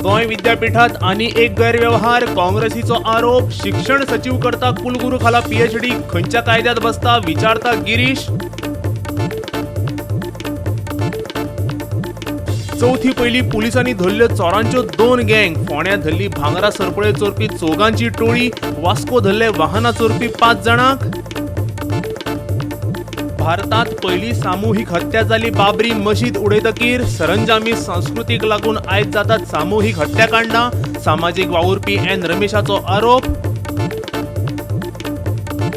गोंय विद्यापीठात आनी एक गैरव्यवहार, काँग्रेसीचो आरोप. शिक्षण सचीव करता कुलगुरू खाला पीएचडी, खंयच्या कायद्यात बसता विचारता गिरीश. चवथी पयली पुलिसांनी धरल्यो चोरांच्यो 2 गँग. फोंड्यां धरली भांगरा सरपळे चोरपी चौगांची टोळी. वास्को धरले वाहनां चोरपी 5 जाणांक. भारतात पयली सामुहीक हत्या जाली बाबरी मशीद उडयतकीर. सरंजामी संस्कृतीक लागून आयज जातात सामुहीक हत्याकांडां, सामाजीक वावुरपी एन रमेशाचो आरोप.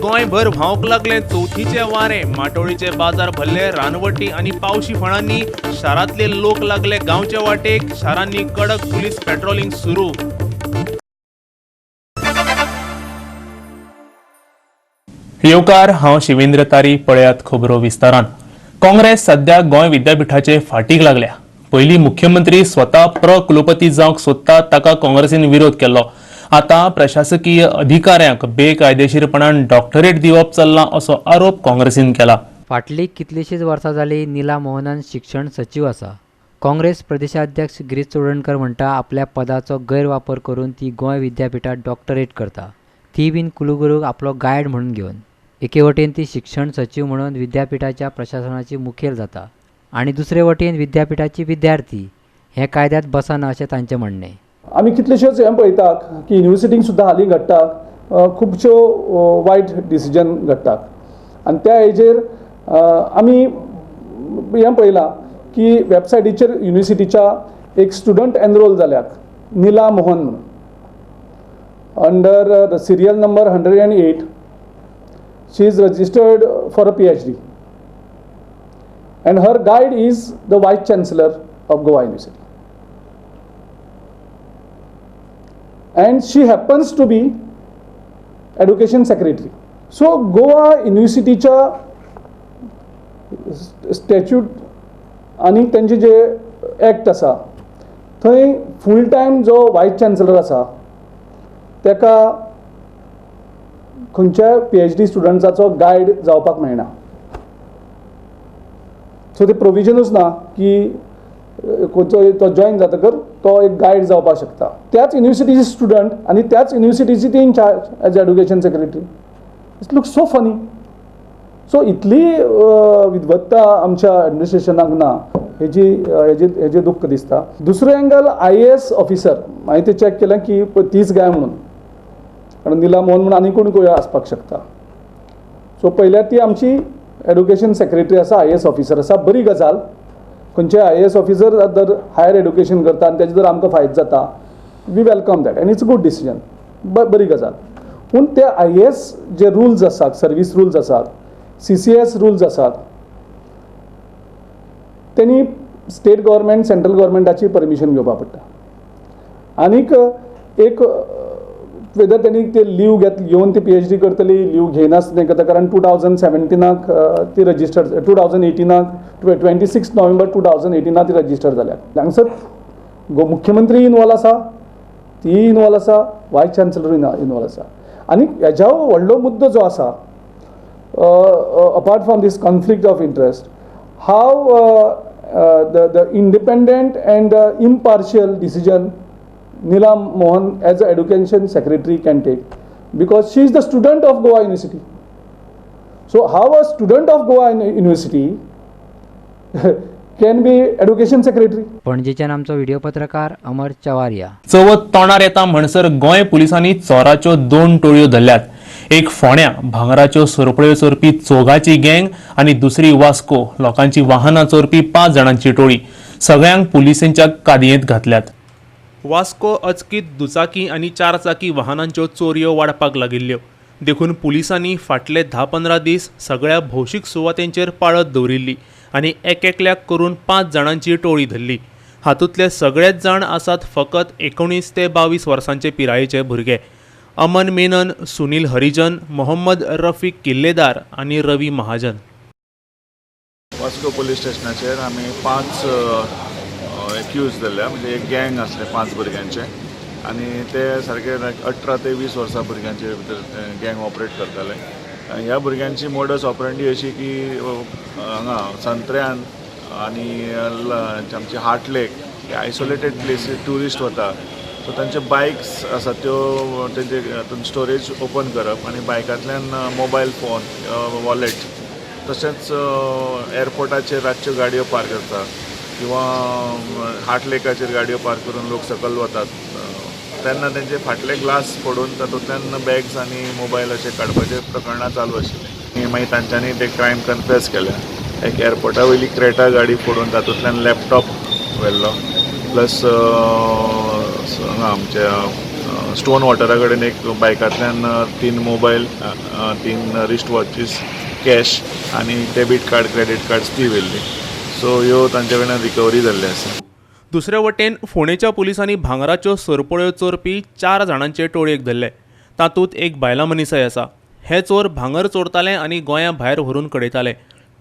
गोंयभर व्हांवंक लागलें चवथीचें वारें. माटोळीचे बाजार भरले रानवटी आनी पावशी फळांनी. शारांतले लोक लागले गांवचे वाटेक. शारांनी कडक पुलीस पेट्रोलिंग सुरू. येवकार, हांव शिवेंद्र तारी. पळयात खबरो विस्तारान. काँग्रेस सध्या गोंय विद्यापीठाचे फाटीक लागल्या. पयलीं मुख्यमंत्री स्वता प्र कुलपती जावंक सोदता ताका काँग्रेसीन विरोध केल्लो. आतां प्रशासकीय अधिकाऱ्यांक बेकायदेशीरपणान डॉक्टरेट दिवप चल्लां असो आरोप काँग्रेसीन केला. फाटलीं कितलींशींच वर्सां जालीं निला मोहनान शिक्षण सचीव आसा. काँग्रेस प्रदेशाध्यक्ष गिरीश चोडणकर म्हणटा आपल्या पदाचो गैरवापर करून ती गोंय विद्यापीठात डॉक्टरेट करता, ती बीन कुलगुरूक आपलो गायड म्हणून घेवन. एके वटेन ती शिक्षण सचीव म्हणून विद्यापीठाच्या प्रशासनाची मुखेल जाता आनी दुसरे वटेन विद्यापीठाची विद्यार्थी. हें कायद्यात बसना अशें तांचें म्हणणें. आमी कितलेश्योच हें पळयतात की युनिवर्सिटींक सुद्दां हालीं घडटा खुबश्यो वायट डिसिजन घडटात आनी त्या हेजेर आमी हें पळयलां की वेबसायटीचेर युनिवर्सिटीच्या एक स्टुडंट एनरोल जाल्यात निला मोहन म्हणून, under the serial number 108 she is registered for a PhD and her guide is the vice chancellor of Goa University and she happens to be education secretary. So Goa युनिवर्सिटीच्या स्टॅच्यूट आनी तेंचे जे act आसा थंय full time जो voice chancellor आसा तेका खंयच्याय PhD स्टुडंट्साचो guide जावपाक मेळना. सो ते प्रोविजनूच ना की खंयचो तो जॉयन जातकर तो एक गायड जावपाक शकता. त्याच युनिवर्सिटीचे स्टुडंट आनी त्याच युनिवर्सिटीची ती in charge as education secretary. It look so funny. So इतली विद्वत्ता आमच्या एडमिनिस्ट्रेशनाक ना हेजी हेजी हेजें दुख्ख दिसता. दुसरो एंगल आयएएस ऑफिसर, मागीर ते चॅक केलें की तीच गाय म्हणून, कारण निला मोहन म्हणून आनी कोण कोण आसपाक शकता. सो पयल्यार ती आमची एडुकेशन सेक्रेटरी आसा, आयएएस ऑफिसर आसा, बरी गजाल. खंयचे आयएएस ऑफिसर जर हायर एडुकेशन करता आनी तेजे जर आमकां फायदो जाता, we welcome that and it's a good decision, बरी गजाल. पूण ते आयएएस जे रुल्स आसात, सर्वीस रुल्स आसात, सीसीएस रुल्स आसात, तेणी स्टेट गव्हर्मेंट सेंट्रल गव्हर्मेंटाची परमिशन घेवपा पडटा. आनीक एक वेदर तेणी ते लीव घेवन ती पीएचडी करतली, लीव घेयनासतना करता, कारण 2017 ती रजिस्टर्ड, 2018 26 नोव्हेंबर 2018 ती रजिस्टर जाल्या. हांगसर मुख्यमंत्री इनवॉल्व आसा, ती इनवॉल्व आसा, वायस चान्सलर इनवॉल्व आसा. आनी हेज्या व्हडलो मुद्दो जो आसा, apart from this conflict of interest, how the independent and impartial decision Nila Mohan as a education secretary can take, because she is the student of Goa University. So how a student of Goa University can be education secretary? पणजेच्यान आमचो video पत्रकार अमर चवारिया. चवथ तोंडार येता म्हणसर गोंय पुलिसांनी चोराच्यो 2 टोळयो धरल्यात. एक फोंड्या भांगराच्यो सरपळ्यो चोरपी चोगाची गँग आनी दुसरी वास्को लोकांची वाहनां चोरपी 5 जाणांची टोळी. सगळ्यांक पुलिसेंच्या कादयेंत घातल्यात. वास्को अचकीत दुचाकी आनी 4 चाकी वाहनांच्यो चोरयो वाडपाक लागिल्ल्यो, देखून पुलिसांनी फाटले 10-15 दीस सगळ्या भौशीक सुवातेंचेर पाळत दवरिल्ली आनी एकएकल्याक करून 5 जाणांची टोळी धरली. हातूंतले सगळेच जाण आसात फकत 19 ते 22 वर्सांचे पिरायेचे भुरगे. अमन मेनन, सुनील हरिजन, मोहम्मद रफीक किल्लेदार आनी रवी महाजन. वास्को पोलीस स्टेशनाचेर आमी 5 एक्यूज धरल्या, म्हणजे एक गँग आसले 5 भुरग्यांचे आनी ते सारके 18 ते 20 वर्सां भुरग्यांचे भितर गँग ऑपरेट करताले. ह्या भुरग्यांची मोडस ऑपरेंडी अशी की हांगा संत्र्यान आनी आमची हार्ट लेक की आयसोलेटेड प्लेसीस ट्युरिस्ट वता सो तांचे बायक्स आसा त्यो तेंचे स्टोरेज ओपन करप आनी बायकांतल्यान मोबायल फोन, वॉलेट, तशेंच एअरपोर्टाचेर रातच्यो गाडयो पार्क करता किंवा हार्ट लेकाचेर गाडयो पार्क करून लोक सकयल वतात तेन्ना तेंचे फाटले ग्लास फोडून तातूंतल्यान बॅग्स आनी मोबायल अशें काडपाचे प्रकरणां चालू आशिल्लीं. मागीर तांच्यांनी ते क्रायम कन्फेस केले. एक एअरपोर्टा वयली क्रेटा गाडी फोडून तातूंतल्यान लॅपटॉप व्हेल्लो, प्लस आमच्या स्टोन वॉटरा कडेन एक बायकांतल्यान 3 मोबायल, 3 रिस्ट वॉचीस, कॅश आनी डेबीट कार्ड, क्रेडीट कार्ड्स ती व्हेल्ली. सो ह्यो तांचे कडल्यान रिकवरी जाल्ली आसा. दुसरे वटेन फोंडेच्या पुलिसांनी भांगराच्यो सरपळ्यो चोरपी 4 जाणांचे टोळयेक धरले. तातूंत एक बायलां मनीसय आसा. हे चोर भांगर चोरताले आनी गोंया भायर व्हरून कडयताले.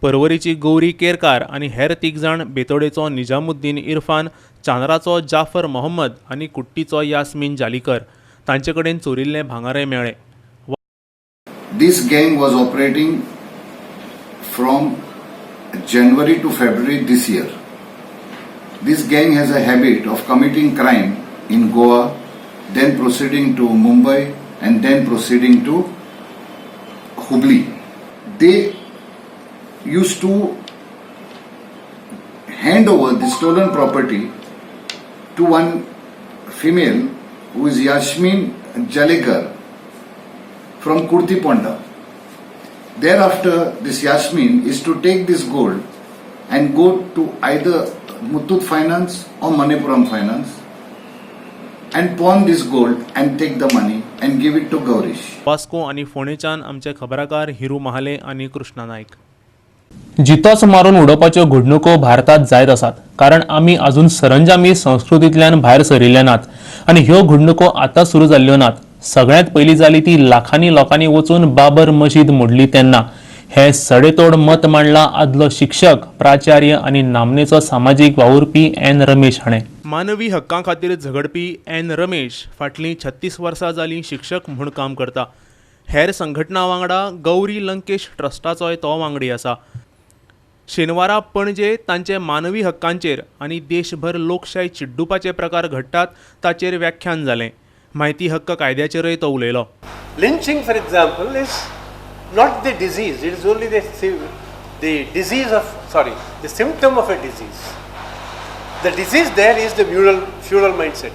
परवरीची गौरी केरकार आनी हेर 3 जाण बेतोडेचो निजामुद्दीन इरफान, चांदराचो जाफर मोहम्मद आनी कुट्टीचो यास्मीन जालीकर तांचे कडेन चोरिल्लें भांगरय मेळ्ळें. This gang was operating from January to February this year. This gang has a habit of committing crime in Goa, then proceeding to Mumbai and then proceeding to Hubli. They used to hand over the stolen property to one female who is Yasmin Jalekar from Kurti Ponda. Thereafter, this Yasmin is to take this gold and go to either Muthoot Finance or Manappuram Finance and pawn this gold and take the money and give it to Gaurish. Vasco आनी फोंडेच्यान आमचे खबराकार हिरू महाले आनी कृष्णा नायक. जितोच मारून उडोवपाच्यो घडणुको भारतात जायत आसात, कारण आमी अजून सरंजामी संस्कृतींतल्यान भायर सरिल्ले नात आनी ह्यो घडणुको आतां सुरू जाल्ल्यो नात. सगळ्यांत पयली जाली ती लाखांनी लोकांनी वचून बाबर मशीद मोडली तेन्ना. हे सडेतोड मत मांडला आदलो शिक्षक, प्राचार्य आनी नामनेचो सामाजीक वावुरपी एन रमेश हाणें. मानवी हक्कां खातीर झगडपी एन रमेश फाटलीं 36 वर्सां जालीं शिक्षक म्हूण काम करता. हेर संघटना वांगडा गौरी लंकेश ट्रस्टाचोय तो वांगडी आसा. शेनवारा पणजे तांचे मानवी हक्कांचेर आनी देशभर लोकशाय चिड्डुपाचे प्रकार घडटात ताचेर व्याख्यान जालें. म्हायती हक्क कायद्याचेरय तो उलयलो. Lynching, for example, is not the disease, it is only the disease of, sorry, the symptom of a disease. The disease there is the feudal mindset.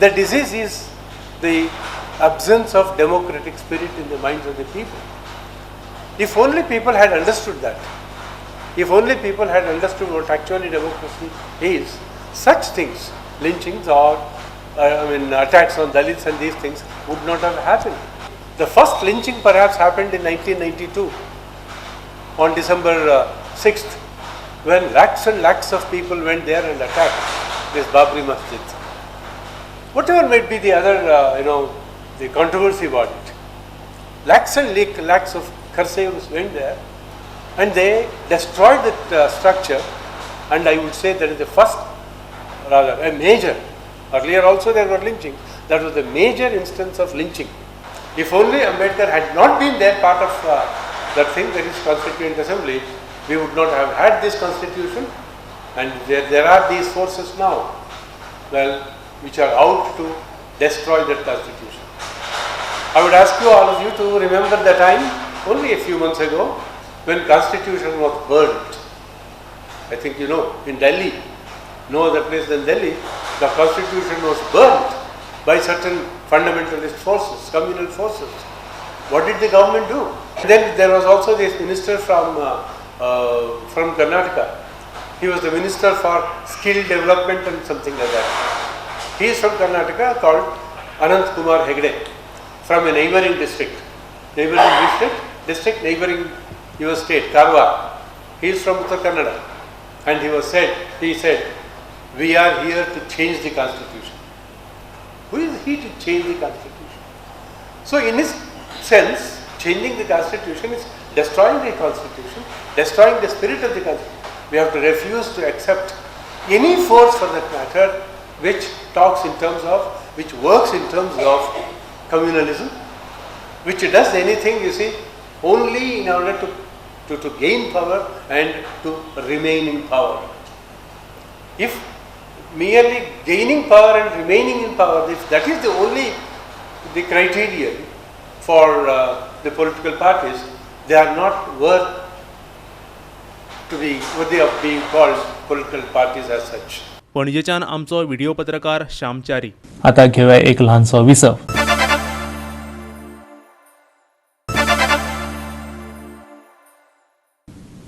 The disease is the absence of democratic spirit in the minds of the people. If only people had understood that, if only people had understood what actually democracy is, such things, lynchings or attacks on Dalits and these things would not have happened. The first lynching perhaps happened in 1992 on December 6th, when lakhs and lakhs of people went there and attacked this Babri Masjid. Whatever might be the other, the controversy about it, lakhs and lakhs of Karsevaks went there and they destroyed that structure, and I would say that is the first, rather a major, earlier also there were lynchings, that was the major instance of lynching. If only Ambedkar had not been there part of that thing, that is Constituent Assembly, we would not have had this constitution, and there are these forces now, which are out to destroy that constitution. I would ask you all of you to remember the time only a few months ago when constitution was burnt. I think you know, in Delhi, no other place than Delhi, the constitution was burnt by certain fundamentalist forces, communal forces. What did the government do? Then there was also this minister from Karnataka. He was the minister for skill development and something like that. He is from Karnataka, called Anant Kumar Hegde, from a neighboring district, neighboring your state, Karwar. He is from Uttar Kannada, and he said, we are here to change the constitution. Who is he to change the constitution? So in his sense, changing the constitution is destroying the constitution, destroying the spirit of the constitution. We have to refuse to accept any force for that matter which talks in terms of, which works in terms of communalism, which does anything, you see, only in order to gain power and to remain in power. If merely gaining power and remaining in power, if that is the only the criterion for the political parties, they are not worth to be worthy of being called political parties as such. पणजेच्यान आमचो video पत्रकार श्यामचारी. आता घेऊया एक ल्हानसो विसव.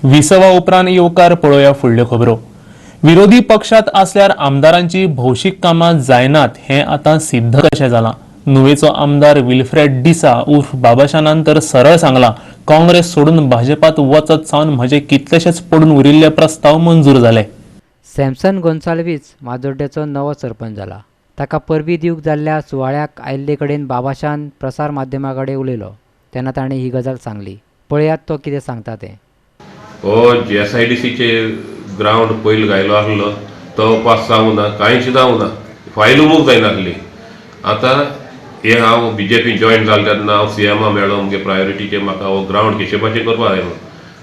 विसवा उपरांत येवकार पळोवया फुडल्यो खबरो. विरोधी पक्षात आसल्यार आमदारांची भौशीक कामां जायनात हें आतां सिद्ध कशें जालां. नुवेचो आमदार विल्फ्रेड डिसा उर्फ बाबाशानान तर सरळ सांगलां, काँग्रेस सोडून भाजपात वचत सावन म्हजे कितलेशेच पडून उरिल्ले प्रस्ताव मंजूर जाले. सॅमसन गोन्साल्वीस माजोड्ड्याचो नवो सरपंच जाला. ताका परबी दिवंक जाल्ल्या सुवाळ्याक आयिल्ले कडेन बाबाशान प्रसार माध्यमा कडेन उलयलो तेन्ना ताणें ही गजाल सांगली. पळयात तो कितें सांगता तें. हो जी एस I D सीचे ग्रावंड पयलीं घायलो आसलो तो पास जावंक ना, कांयच जावंक ना, फायलू मूव जायनासली. आतां हे हांव बी जे पी जॉयन जालें तेन्ना हांव सी एमा मेळ्ळो, मुगे प्रायोरिटीचेर म्हाका हो ग्रावंड केशेपाचेर करपाक जाय म्हणून,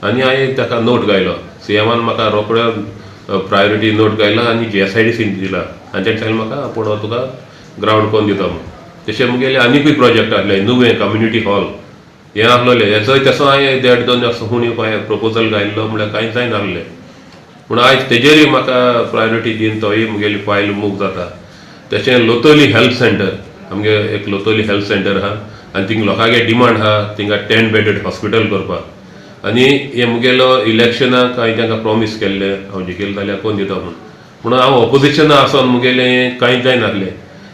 आनी हांवें ताका नोट घायलो. सी एमान म्हाका रोखड्यो प्रायोरिटी नोट घायला आनी G S I D scene दिला आनी तेणें सांगलें म्हाका आपूण हो तुका ग्रावंड करून दिता म्हणून. तशें मुगेले आनिकूय प्रोजेक्ट आसले, नुवें कम्युनिटी हॉल हें आसलेलें, हेजोय तसो हांवें देड दोन वर्सां हुनी हांवें प्रपोजल घायल्लो म्हणल्यार कांयच जायनासलें. पूण आयज तेजेरूय म्हाका प्रायोरिटी दिवन तोय मुगेली फायल मूव जाता. तशें लोतोली हेल्थ सेंटर, आमगे एक लोतोली हेल्थ सेंटर आहा आनी थिंग लोकांगे डिमांड आहा थिंगा 10 बेडेड हॉस्पिटल करपाक. आनी हे मुगेलो इलेक्शनाक हांवें तांकां प्रोमीस केल्लें हांव जिखयलें जाल्यार कोण दिता म्हणून, पूण हांव ऑपोजिशना आसोन मुगेलें कांयच जायनासलें.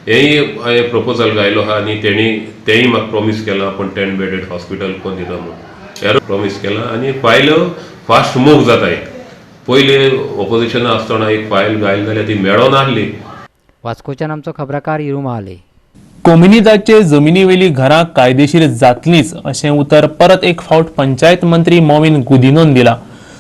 हेंय हांवें प्रपोजल घायलो आहा आनी तेणी तेंय म्हाका प्रोमीस केलां आपूण 10 बेडेड हॉस्पिटल कोण दिता म्हणून, हें प्रोमीस केलां आनी फायल फास्ट मूव जाताय. पयलीं ऑपोजिशना आसतना एक फायल घायली जाल्यार ती मेळोनासली. वास्कोच्यान आमचो खबराकार इरू महाले. कोमुनिदादचे जमिनीवेली घरां कायदेशीर जातलीच अशें उतर परत एक फावट पंचायत मंत्री मॉविन गुदिनोन दिला.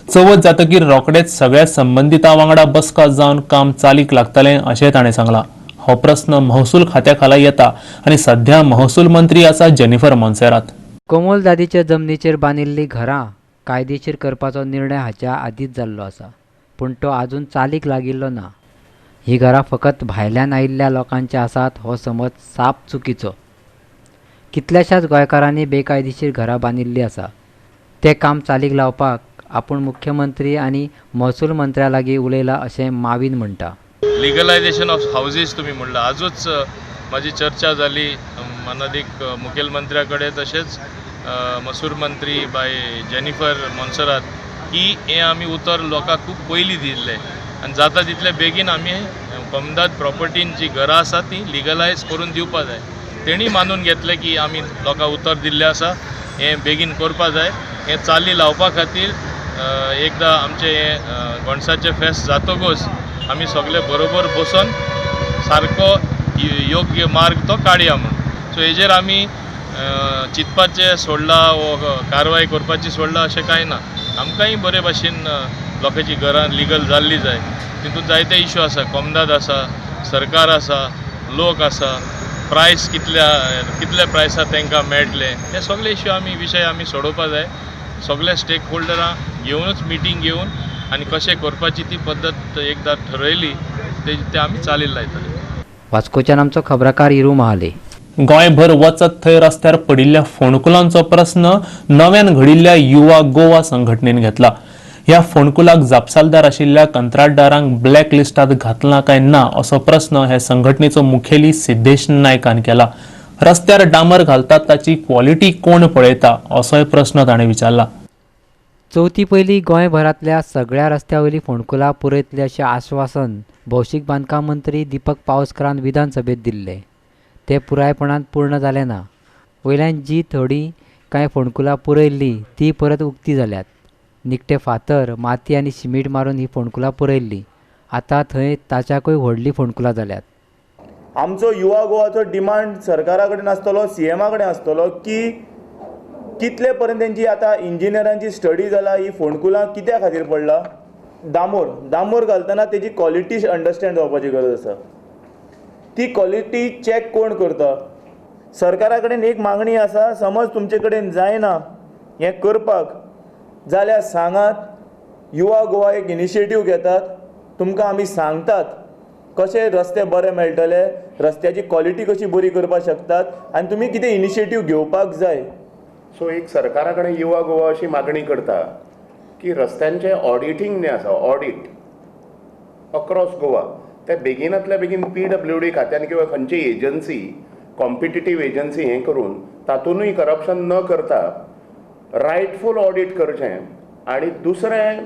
चवथ जातकीर रोखडेच सगळ्या संबंदितां वांगडा बसका जावन काम चालीक लागतलें अशें ताणें सांगलां. हो प्रस्न महसूल खात्या खाला येता आनी सध्या महसूल मंत्री आसा जेनिफर मोन्सेरात. कोमोलदादीच्या जमनीचेर बांदिल्लीं घरां कायदेशीर करपाचो निर्णय हाच्या आदींच जाल्लो आसा, पूण तो आजून चालीक लागिल्लो ना. ही घरां फकत भायल्यान आयिल्ल्या लोकांची आसात हो समज साप चुकीचो. कितल्याशाच गोंयकारांनी बेकायदेशीर घरां बांदिल्लीं आसा. तें काम चालीक लावपाक आपूण मुख्यमंत्री आनी महसूल मंत्र्या लागीं उलयला अशें मावीन म्हणटा. लिगलायजेशन ऑफ हावजीस तुमी म्हणलां, आजूच म्हाजी चर्चा जाली मानादीक मुखेलमंत्र्या कडेन तशेंच महसूल मंत्री बाय जेनिफर मोन्सेरात की हें आमी उतर लोकांक खूब पयलीं दिल्लें आनी जाता तितले बेगीन आमी कोमदाद प्रॉपर्टीन जी घरां आसा ती लिगलायज करून दिवपा जाय. तेणी मानून घेतलें की आमी लोकांक उतर दिल्लें आसा, हें बेगीन करपा जाय. हें चाली लावपा खातीर एकदां आमचें हें गोणसाचें फेस्त जातकूच आमी सगळे बरोबर बसून सारको योग्य मार्ग तो काडया म्हूण. सो हेजेर आमी चिंतपाचें सोडलां वो कारवाय करपाची सोडलां अशें कांय ना. आमकांय बरे भाशेन लोकांची घरां लिगल जाल्ली जाय. तितून जायते इशू आसा, कोमदाद आसा, सरकार आसा, लोक आसा, प्रायस कितल्या कितल्या प्रायसार तांकां मेळटलें, हे सगळे इशू आमी विशय आमी सोडोवपा जाय. सगळे स्टेक होल्डरां घेवनूच मिटींग घेवन आनी कशें करपाची ती पद्दत एकदां ठरयली ते आमी चालीक लायतले. वास्कोच्यान आमचो खबराकार इरू महाले. गोंयभर वचत थंय रस्त्यार पडिल्ल्या फोंडकुलांचो प्रस्न नव्यान घडिल्ल्या युवा गोवा संघटनेन घेतला. ह्या फोंडकुलाक जापसालदार आशिल्ल्या कंत्राटदारांक ब्लॅक लिस्टात घातला काय ना असो प्रस्न ह्या संघटनेचो मुखेली सिद्धेश नायकान केला. रस्त्यार डांबर घालतात ताची क्वॉलिटी कोण पळयता असोय प्रस्न ताणें विचारला. चवथी पयलीं गोंयभरांतल्या सगळ्या रस्त्या वयलीं फोंडकुलां पुरयतले अशें आश्वासन भौशीक बांदकाम मंत्री दीपक पावसकारान विधानसभेत दिल्लें. तें पुरायपणान पूर्ण जालें ना. वयल्यान जी थोडीं कांय फोंडकुलां पुरयल्लीं तीं परत उक्ती जाल्यात. निखटे फातर, माती आनी शिमीट मारून ही फोंडकुलां पुरयल्लीं. आतां थंय ताच्याकूय व्हडलीं फोंडकुलां जाल्यात. आमचो युवा गोवाचो डिमांड सरकारा कडेन आसतलो, सीएमा कडेन आसतलो की कितले पर्यंत तेंची आतां इंजिनियरांची स्टडी जाला, ही फोंडकुलां कित्या खातीर पडला. डांबर डांबर घालतना तेजी क्वॉलिटी अंडरस्टँड जावपाची गरज आसा. ती क्वॉलिटी चॅक कोण करता? सरकारा कडेन एक मागणी आसा, समज तुमचे कडेन जायना हें करपाक जाल्यार सांगात, युवा गोवा एक इनिशिएटीव घेतात, तुमकां आमी सांगतात कशे रस्ते बरे मेळटले, रस्त्याची क्वॉलिटी कशी बरी करपाक शकतात आनी तुमी कितें इनिशिएटीव घेवपाक जाय. सो एक सरकारा कडेन युवा गोवा अशी मागणी करता की रस्त्यांचें ऑडिटींग जें आसा, ऑडीट अक्रॉस गोवा, ते बेगिनांतल्या बेगीन PWD खात्यान किंवा खंयची एजन्सी, कॉम्पिटिटीव एजन्सी हें करून तातूंतय करप्शन न करता रायटफूल ऑडीट करचें. आनी दुसरें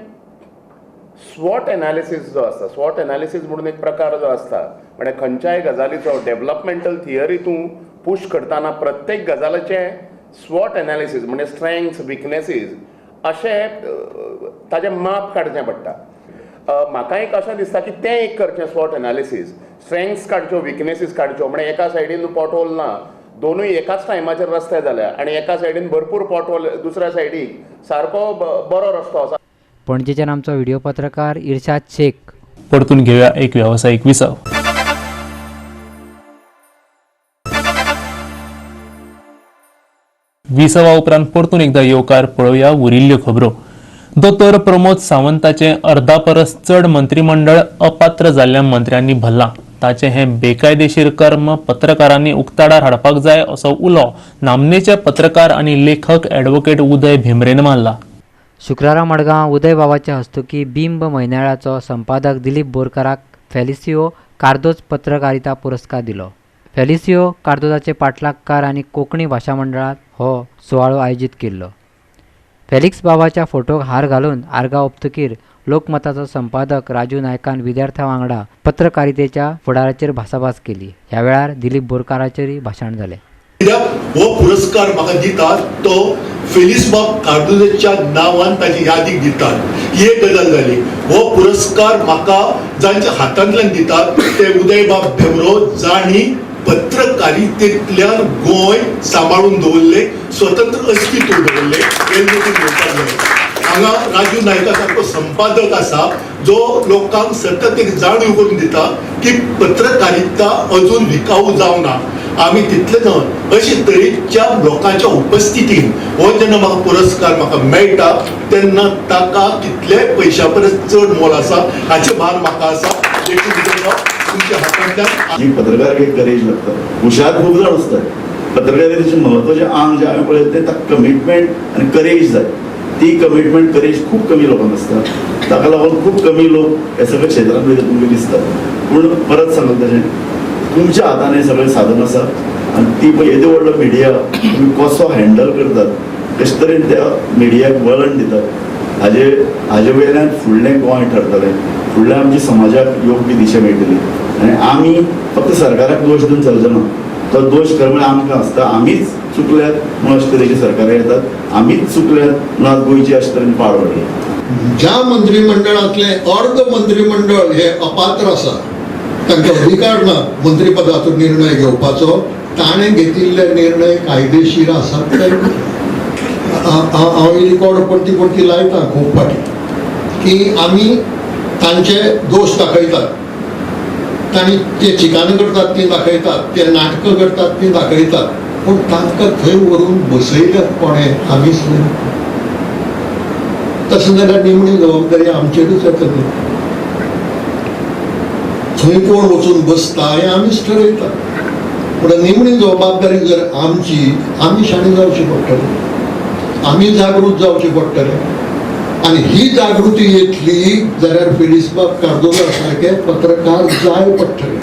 स्वॉट एनालिसीस जो आसता, स्वॉट एनालिसीस म्हणून एक प्रकार जो आसता, म्हणजे खंयच्याय गजालीचो डेवलपमेंटल थियरी तूं पूश करतना प्रत्येक गजालीचें स्वॉट एनालिसीस म्हणजे स्ट्रेंग्थ्स, विकनेसीस अशें ताजें माप काडचें पडटा. म्हाका एक अशें दिसता की तें एक करचें, स्वॉट एनालिसीस, स्ट्रेंग्थ्स काडच्यो, विकनेसीस काडच्यो. म्हणजे एका सायडीन पोटहोल ना, दोनूय एकाच टायमाचेर रस्ते जाल्या आनी एका सायडीन भरपूर पोटहोल, दुसऱ्या सायडीक सारको बरो रस्तो आसा. पणजेच्यान आमचो व्हिडिओ पत्रकार इर्शाद शेख. परतून घेवया एक वेवसायीक विसव. विसवा उपरांत परतून एकदा येवकार पळोवया उरिल्ल्यो खबरो. दोतोर प्रमोद सावंताचें अर्दा परस चड मंत्रीमंडळ अपात्र जाल्ल्या मंत्र्यांनी भरलां. ताचें हें बेकायदेशीर कर्म पत्रकारांनी उक्ताडार हाडपाक जाय असो उलो नामनेचे पत्रकार आनी लेखक ॲडव्होकेट उदय भेंब्रेन मारला. शुक्रारा मडगांव उदय बाबाच्या हस्तुकी बिंब म्हयन्याळ्याचो संपादक दिलीप बोरकाराक फेलिसियो कार्दोज पत्रकारिता पुरस्कार दिलो. फेलिसियो कार्दोजाचे पाटलागकार आनी कोंकणी भाशा मंडळांत हो सुवाळो आयोजीत केल्लो. फेलिक्स बाबाच्या फोटोक हार घालून आर्गां ओंपतकीर लोकमताचो संपादक राजू नायकान विद्यार्थ्यां वांगडा पत्रकारितेच्या फुडाराचेर भासाभास केली. ह्या वेळार दिलीप बोरकाराचेरय भाशण जालें. हो पुरस्कार म्हाका दितात तो फेलिस बाब कार्दोजाच्या नांवान ताची यादीक दितात. ही एक गजाल जाली. हो पुरस्कार म्हाका जांच्या हातांतल्यान दितात ते उदयबाब भेंब्रो, जांणी पत्रकारितेंतल्यान गोंय सांबाळून दवरलें, स्वतंत्र अस्तित्व दवरलें, हें घेवपाक जाय. हांगा राजू नायका सारको संपादक आसा जो लोकांक सतत एक जाणीव करून दिता की पत्रकारिता अजून विकाऊ जावना, आमी तितले जावन अशे तरेच्या लोकांच्या उपस्थितीन हो जेन्ना म्हाका पुरस्कार म्हाका मेळटा तेन्ना ताका कितल्याय पयशां परस चड मोल आसा हाचें भान म्हाका आसा. देखून तुमच्या हातांतल्यान जी पत्रकार एक करेज लागता, हुशार खूब जाण आसतात. पत्रकारितेचें म्हत्वाचें आंग जें हांवें पळयलें तें ताका कमिटमेंट आनी करेज जाय. ती कमिटमेंट करेज खूब कमी लोकांक आसता, ताका लागून खूब कमी लोक हे सगळे क्षेत्रांत भितर तुमकां दिसतात. पूण परत सांगता तशें तुमच्या हातान हें सगळें साधन आसा आनी ती पळय येदो व्हडलो मिडिया तुमी कसो हँडल करतात, कशे तरेन त्या मिडियाक वळण दितात, हाजे वयल्यान फुडलें गोंय ठरतलें, फुडलें आमच्या समाजाक योग्य दिशा मेळटली. आनी आमी फक्त सरकाराक दोश दिवन चलचो ना, तो दोश खरें म्हळ्यार आमकां आसता. आमीच चुकल्यात म्हणून अशे तरेची सरकारां येतात, आमीच चुकल्यात म्हणून आज गोंयची अशे तरेन पाड पडली. ज्या मंत्रिमंडळांतलें अर्ध मंत्रिमंडळ हे अपात्र आसा, तांकां अधिकार ना मंत्रीपदाचो निर्णय घेवपाचो, ताणें घेतिल्ले निर्णय कायदेशीर आसात काय? हांव ही रिकॉर्ड परती परती लायता खूब फाटी की आमी तांचे दोश दाखयतात, तांणी ते चिकानां करतात तीं दाखयतात, ते नाटकां करतात तीं दाखयतात, पूण तांकां थंय व्हरून बसयल्यात कोणें? आमीच न्हय. तशें जाल्यार निमणी जबाबदारी आमचेरूच येतली. थंय कोण वचून बसता हें आमीच ठरयतात, पूण निमणी जबाबदारी जर आमची, आमी शाणी जावची पडटली, आमी जागृत जावचे पडटले. आनी ही जागृती येतली जाल्यार फेलिसबाब कार्दोजा सारके पत्रकार जाय पडटले.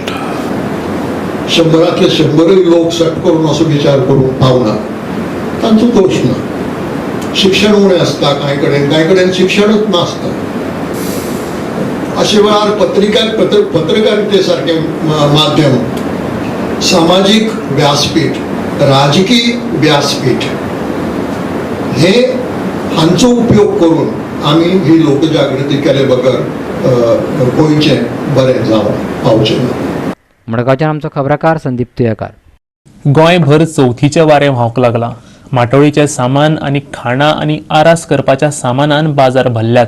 100 100 लोक सट करून असो विचार करूंक पावना, तांचो दोश ना. शिक्षण उणें आसता कांय कडेन, कांय कडेन शिक्षणूच नासता. अशे वेळार पत्रकारिते सारकें माध्यम, सामाजीक व्यासपीठ, राजकीय व्यासपीठ, हे हांचो उपयोग करून आमी ही लोकजागृती केले बगर गोंयचें बरें जावंक पावचें ना. मडगांवच्यान आमचो खबराकार संदीप तुयेकार. गोंयभर चवथीचें वारें व्हांवंक लागलां. माटोळीचें सामान आनी खाणां आनी आरास करपाच्या सामानान बाजार भरल्यात.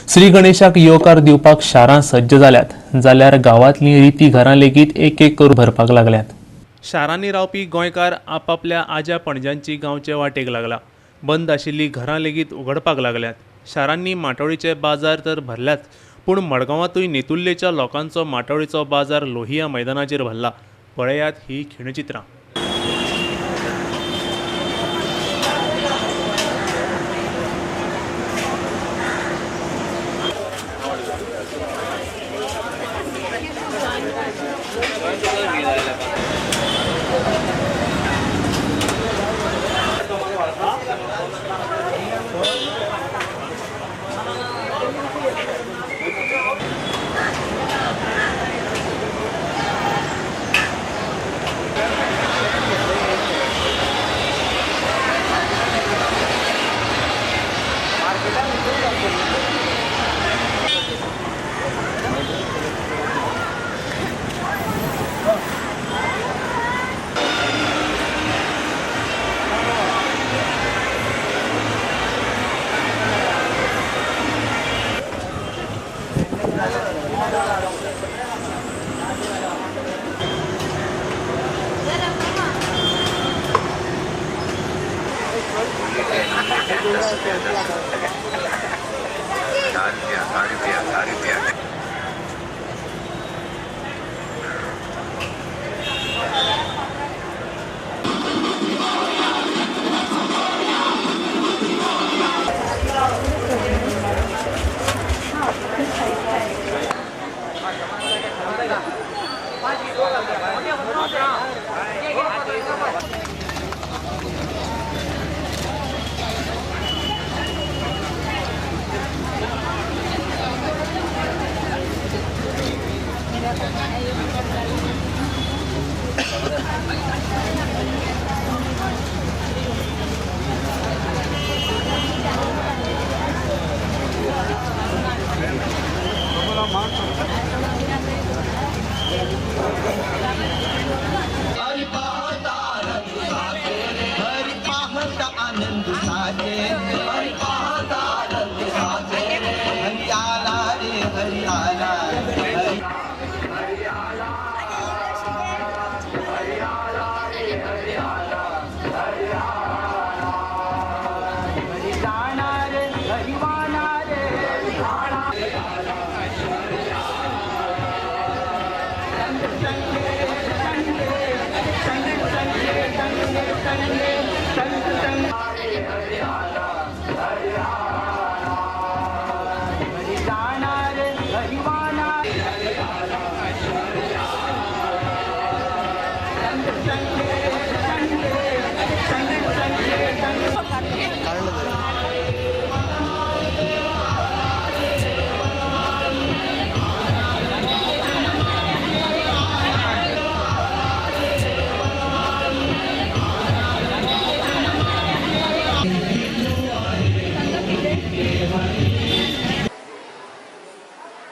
श्री गणेशाक येवकार दिवपाक शारां सज्ज जाल्यात, जाल्यार गांवांतलीं रिती घरां लेगीत एक एक करून भरपाक लागल्यात. शारांनी रावपी गोंयकार आपापल्या आज्या पणज्यांची गांवचे वाटेक लागला. बंद आशिल्लीं घरां लेगीत उगडपाक लागल्यात. शारांनी माटोळीचे बाजार तर भरल्यात, पूण मडगांवांतूय नेतुर्लेच्या लोकांचो माटोळेचो बाजार लोहिया मैदानाचेर भरला. पळयात ही खिणचित्रां.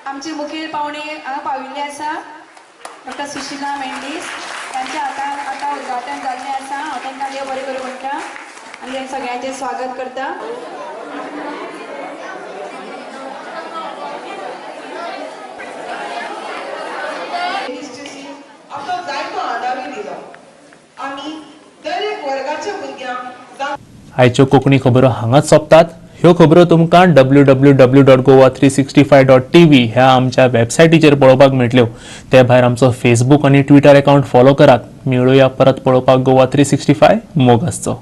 आमचे मुखेल पावणे हांगा पाविल्ले आसा डॉक्टर सुशीला मेंडीस तांच्या हातान आतां उद्घाटन जाल्लें आसा. हांव तांकां देव बरें करूं म्हणटा आनी तांकां सगळ्यांचें स्वागत करता. आपलो जायतो आदारूय दिलो. आमी दर एक वर्गाच्या भुरग्यांक आयच्यो कोंकणी खबरो हांगाच सोंपतात. ह्यो खबरो तुमकां www.goa365.tv ह्या आमच्या वेबसायटीचेर पळोवपाक मेळटल्यो. ते भायर आमचो फेसबूक आनी ट्विटर अकाउंट फॉलो करात. मेळुया परत पळोवपाक गोवा 365. मोग आसचो.